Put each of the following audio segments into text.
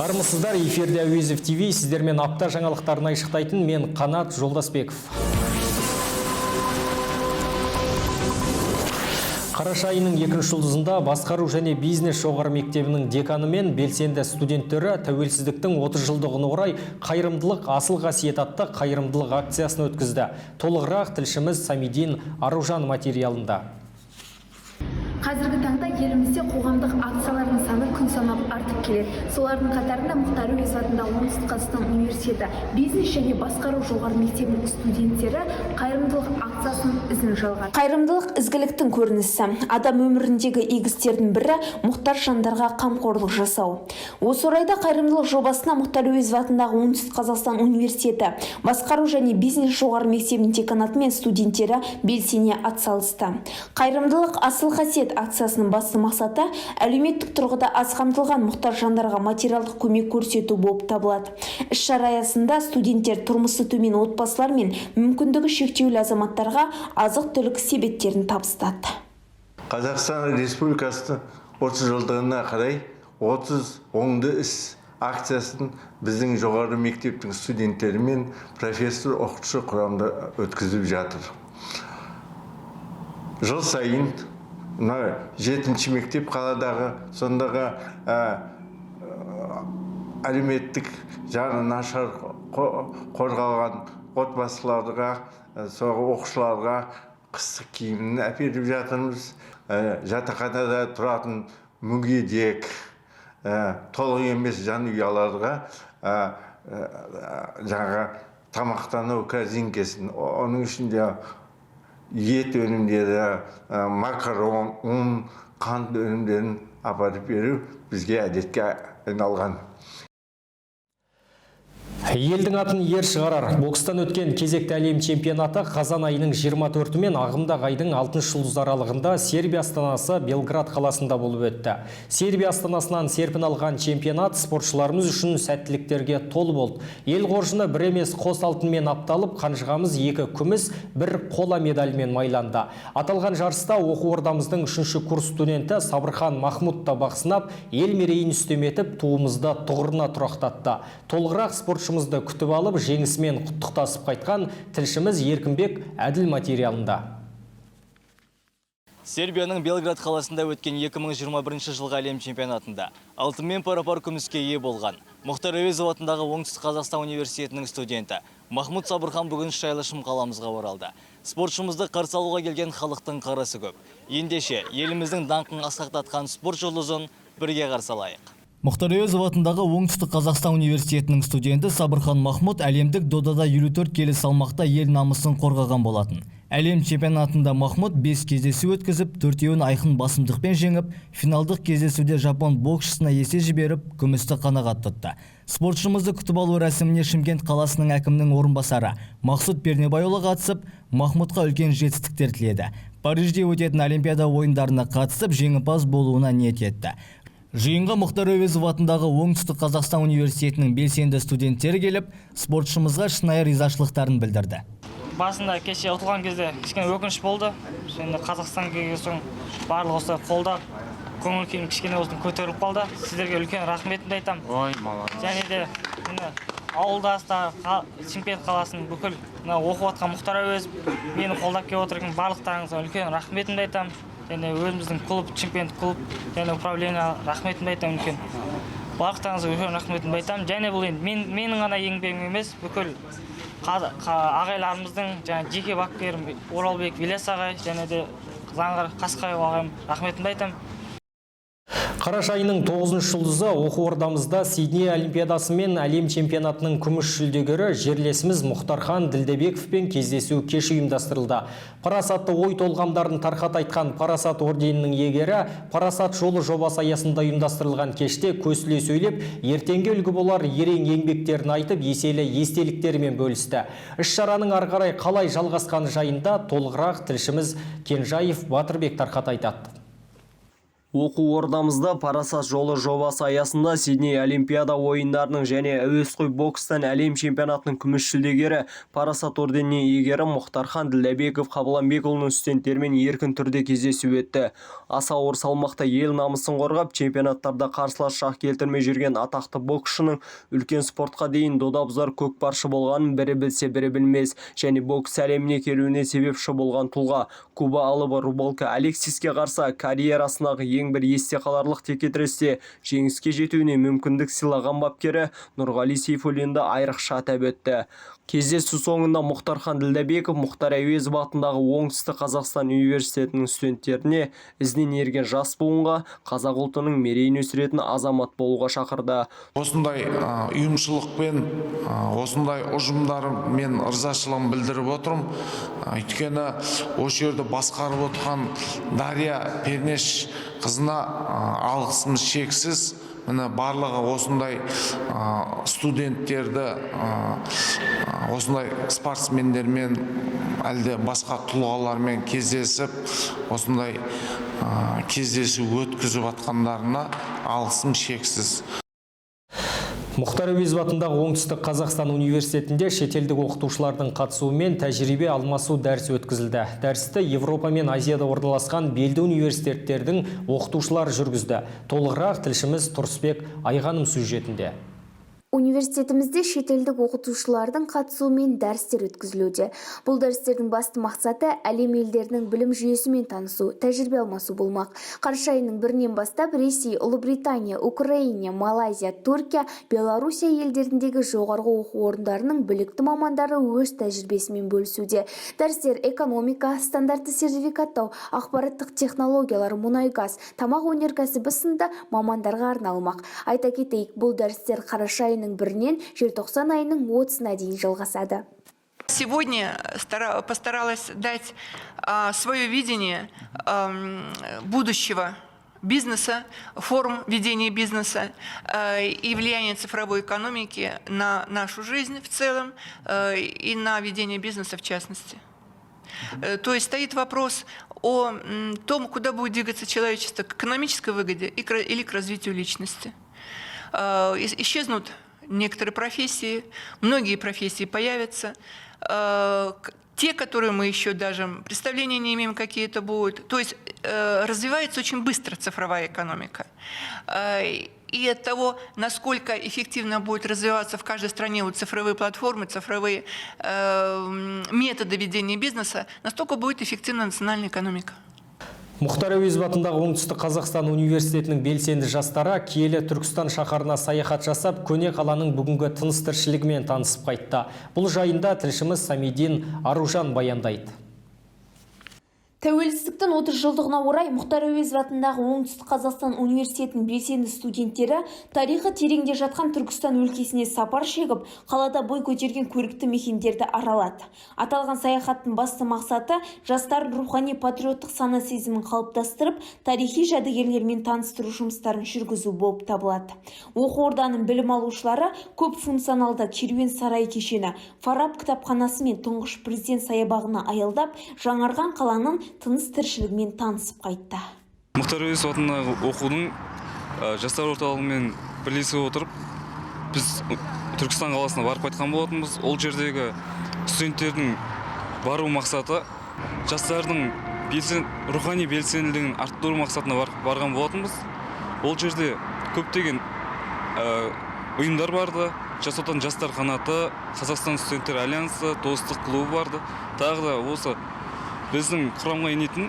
Армысыздар, эфирде Әуезов ТВ, сіздермен апта жаңалықтарын айшықтайтын мен Қанат Жолдасбеков. Қараша айының екінші жұлдызында басқару және бизнес жоғары мектебінің деканы мен белсенді студенттері тәуелсіздіктің 30 жылдығына орай «Қайырымдылық асыл қасиет» атты қайырымдылық акциясын өткізді. Толығырақ тілшіміз Самидин Аружан материалында. Қазіргі таңда елімізде қоғамдық акциялардың саны күн санап артып келеді. Солардың қатарында Мұхтар Әуезов атындағы Оңтүстік Қазақстан университеті бизнес және басқару жоғары мектебінің студенттері қайырымдылық акциясының ізін жалғады. Қайырымдылық – ізгіліктің көрінісі. Адам өміріндегі игі істердің бірі – мұқтаж жандарға қамқорлық жасау. Осы орайда қайырымдылық жобасына Мұхтар Әуезов атындағы Оңтүстік Қазақстан университеті басқару және бизнес жоғары мектебінің деканаты мен студенттері белсене атсалысты. «Қайырымдылық – асыл қасиет» акциясының басты мақсаты әлеуметтік тұрғыда аз қамтылған мұқтаж жандарға материалдық көмек көрсету болып табылады. Іс-шара аясында студенттер тұрмысы төмен отбасылар мен мүмкіндігі шектеулі азаматтарға азық-түлік себеттерін табыстады. Қазақстан Республикасының 30 жылдығына қарай 30 оңды іс акциясын біздің жоғары мектептің студенттері мен профессор оқытушы құрамында өткізіп жатыр. Жыл сайын мына жетінші мектеп қаладағы сондағы әлеуметтік жағы нашар қорғалған отбасыларға, сол оқушыларға қыстық киімін әперіп жатырмыз. Жатақханада тұратын мүгедек, толық емес жанұяларға жаңағы тамақтану корзинкесін, оның ішінде ет өнімдері, макарон, ұн, қант өнімдерін апарып беру бізге әдетке айналған. Елдің атын ер шығарар. Бокстан өткен кезекті әлем чемпионаты қазан айының 24 мен ағымдағы айдың 6 жұлдыз аралығында Сербия астанасы Белград қаласында болып өтті. Сербия астанасынан серпін алған чемпионат спортшыларымыз үшін сәттіліктерге толы болды. Ел қоржыны бір емес, қос алтынмен апталып, қанжығамыз екі күміс, бір қола медальмен майланды. Аталған жарыста оқу ордамыздың үшінші курс студенті Сабырхан Махмұд та бақ сынап, ел мерейін үстем етіп, туымызды тұғырына тұрақтатты. Толығырақ спортшымызды күтіп алып, жеңісімен құттықтасып қайтқан тілшіміз Еркінбек Әділ материалында. Сербияның Белград қаласында өткен 2021 жылғы әлем чемпионатында алтынмен пара-пар күміске ие болған Мұхтар Әуезов атындағы Оңтүстік Қазақстан университетінің студенті Махмұд Сабырхан бүгін шайлы қаламызға оралды. Спортшымызды қарсы алуға келген халықтың қарасы көп. Ендеше, еліміздің даңқын асқақтатқан спорт жұлдызын бірге қарсы алайық. Мұхтар Әуезов атындағы Оңтүстік Қазақстан университетінің студенті Сабырхан Махмұд әлемдік додада 54 келі салмақта ел намысын қорғаған болатын. Әлем чемпионатында Махмұд 5 кездесу өткізіп, төртеуін айқын басымдықпен жеңіп, финалдық кездесуде жапон боксшысына есе жіберіп, күмісті қанағат тұтты. Спортшымызды күтіп алу рәсіміне Шымкент қаласының әкімінің орынбасары Мақсұт Пернебайұлы қатысып, Махмұдқа үлкен жетістіктер тіледі. Парижде өтетін Олимпиада ойындарына қатысып, жеңімпаз болуына ниет етті. Жиынға Мұхтар Әуезов атындағы Оңтүстік Қазақстан университетінің белсенді студенттері келіп, спортшымызға шынайы ризашылықтарын білдірді. Басында кеше ұтылған кезде кішкене өкініш болды. Енді Қазақстанға келген соң барлығы осылай қолдап, көңіл күйім кішкене болсын көтеріліп қалды. Сіздерге үлкен рахметімді айтамын. Ой, молодец. Және де міне ауылдастар, Шымкент қаласының бүкіл мына оқып жатқан Мұхтар Әуезов мені қолдап келіп отырған барлықтарыңызға үлкен рахметімді айтамын. Және өзіміздің клуб, Шымкент клуб және управление рахметімді айтамын үлкен. Барлықтарыңызға үлкен рахметімді айтамын. Және бұл енді менің ғана еңбегім емес, бүкіл ағайларымыздың, және жеке бапкерім Оралбек Вилес ағай және де Заңғар Қасқаев ағайым, рахметімді айтамын. Қараша айының 9 жұлдызы оқу ордамызда Сидней Олимпиадасы мен әлем чемпионатының күміс жүлдегері жерлесіміз Мұхтархан Ділдебековпен кездесу кеші ұйымдастырылды. Парасатты ой толғамдарын тарқата айтқан Парасат орденінің иегері «Парасат жолы» жобасы аясында ұйымдастырылған кеште көсіле сөйлеп, ертеңге үлгі болар ерен еңбектерін айтып, еселі естеліктерімен бөлісті. Іс-шараның ары қарай қалай жалғасқаны жайында толығырақ тілшіміз Кенжаев Батырбек тарқата айтады. Оқу ордамызда «Парасат жолы» жобасы аясында Сидней Олимпиада ойындарының және әуесқой бокстан әлем чемпионатының күміс жүлдегері, Парасат орденінің иегері Мұхтархан Ділдәбеков Қабыланбекұлының студенттерімен еркін түрде кездесу өтті. Аса ауыр салмақта ел намысын қорғап, чемпионаттарда қарсылас шақ келтірмей жүрген атақты боксшының үлкен спортқа дейін дода бұзар көкпаршы болғанын бірі білсе, бірі білмес және бокс әлеміне келуіне себепші болған тұлға Куба алыбы Рубалка Алексиске қарсы карьерасындағы ең бір есте қаларлық текетіресте жеңіске жетуіне мүмкіндік сыйлаған бапкері Нұрғали Сейфуллинді айрықша атап өтті. Кездесу соңында Мұхтархан Ділдәбеков Мұхтар Әуезов атындағы Оңтүстік Қазақстан университетінің студенттеріне, ізінен ерген жас буынға қазақ ұлтының мерейін өсіретін азамат болуға шақырды. Осындай ұйымшылықпен, осындай ұжымдармен ырзашылығымды білдіріп отырмын. Өйткені осы жерді басқарып отырған Дария Пернеш қызына алғысымыз шексіз. Міне, барлығы осындай студенттерді осындай спортсмендермен, әлде басқа тұлғалармен кездесіп, осындай кездесу өткізіп жатқандарына алғысым шексіз. Мұхтар Әуезов атындағы Оңтүстік Қазақстан университетінде шетелдік оқытушылардың қатысуымен тәжірибе алмасу дәрісі өткізілді. Дәрісті Европа мен Азияда орналасқан белді университеттердің оқытушылары жүргізді. Толығырақ тілшіміз Тұрысбек Айғаным сюжетінде. Университетімізде шетелдік оқытушылардың қатысуымен дәрістер өткізілуде. Бұл дәрістердің басты мақсаты әлем елдерінің білім жүйесімен танысу, тәжірибе алмасу болмақ. Қараша айының 1-інен бастап Ресей, Ұлыбритания, Украина, Малайзия, Түркия, Белоруссия елдеріндегі жоғарғы оқу орындарының білікті мамандары өз тәжірибесімен бөлісуде. Дәрістер экономика, стандартты сертификаттау, ақпараттық технологиялар, мұнай-газ, тамақ өнеркәсібі сынды мамандарға арналмақ. Айта кетейік, бұл дәрістер қараша айының 1-інен желтоқсан айының 30-ына дейін жалғасады. Сегодня постаралась дать свое видение будущего бизнеса, форм ведения бизнеса и влияние цифровой экономики на нашу жизнь в целом и на ведение бизнеса в частности. То есть стоит вопрос о том, куда будет двигаться человечество: к экономической выгоде или к развитию личности. Исчезнут некоторые профессии, многие профессии появятся. Те, которые мы еще даже представления не имеем, какие это будут. То есть развивается очень быстро цифровая экономика. И от того, насколько эффективно будет развиваться в каждой стране вот цифровые платформы, цифровые методы ведения бизнеса, настолько будет эффективна национальная экономика. Мұхтар Әуезов атындағы Оңтүстік Қазақстан университетінің белсенді жастары киелі Түркістан шаһарына саяхат жасап, көне қаланың бүгінгі тыныс тіршілігімен танысып қайтты. Бұл жайында тілшіміз Самидин Аружан баяндайды. Тәуелсіздіктің 30 жылдығына орай Мұхтар Әуезов атындағы Оңтүстік Қазақстан университетінің белсенді студенттері тарихы тереңде жатқан Түркістан өлкесіне сапар шегіп, қалада бой көтерген көрікті мекендерді аралады. Аталған саяхаттың басты мақсаты жастардың рухани патриоттық сана сезімін қалыптастырып, тарихи жәдігерлермен таныстыру жұмыстарын жүргізу болып табылады. Оқу орданың білім алушылары көп функционалды керуен сарай кешені, Фараб кітапханасы мен Тұңғыш президент саябағына аялдап, жаңарған қаланың тыныс тіршілігімен танысып қайтты. Мұхтар Әуезов атындағы оқудың жастар орталығымен бірлесе отырып, біз Түркістан қаласына барып қайтқан болатынбыз. Ол жердегі студенттердің бару мақсаты жастардың рухани белсенділігін арттыру мақсатына барған болатынбыз. Ол жерде көптеген ұйымдар барды. Жас Отан жастар қанаты, Қазақстан студенттер альянсы, Достық клубы барды. Тағы да осы біздің құрамға енетін,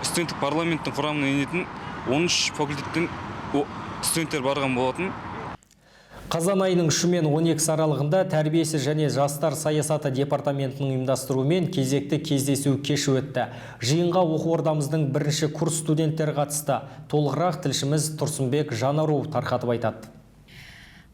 студенттік парламенттің құрамына енетін 13 факультеттен студенттер барған болатын. Қазан айының 3 мен 12 аралығында тәрбиесі және жастар саясаты департаментінің ұйымдастыруымен кезекті кездесу кеші өтті. Жиынға оқу ордамыздың бірінші курс студенттері қатысты. Толығырақ тілшіміз Тұрсынбек Жанаров тарқатып айтады.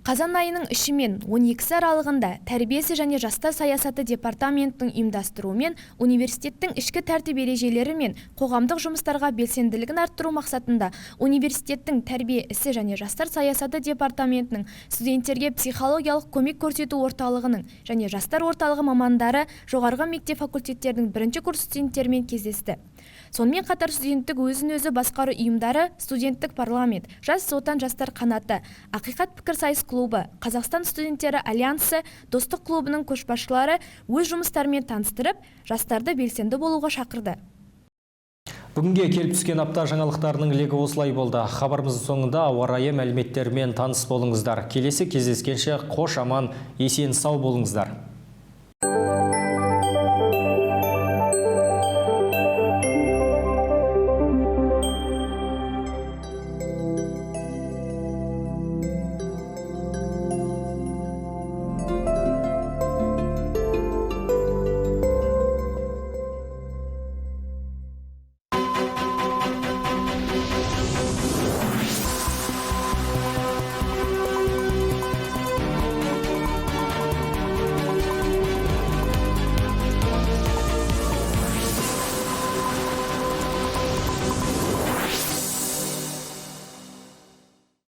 Қазан айының 3 мен 12 аралығында тәрбиесі және жастар саясаты департаментінің ұйымдастыруымен университеттің ішкі тәртіп ережелері мен қоғамдық жұмыстарға белсенділігін арттыру мақсатында университеттің тәрбие ісі және жастар саясаты департаментінің студенттерге психологиялық көмек көрсету орталығының және жастар орталығы мамандары жоғарғы мектеп факультеттерінің бірінші курс студенттерімен кездесті. Сонымен қатар студенттік өзін-өзі басқару ұйымдары, студенттік парламент, «Жас Отан» жастар қанаты, «Ақиқат» пікірсайыс клубы, Қазақстан студенттері альянсы, Достық клубының көшбасшылары өз жұмыстарымен таныстырып, жастарды белсенді болуға шақырды. Бүгінге келіп түскен апта жаңалықтарының легі осылай болды. Хабарымыздың соңында ауа райы мәліметтерімен таныс болыңыздар. Келесі кездескенше қош, аман, есен сау болыңыздар.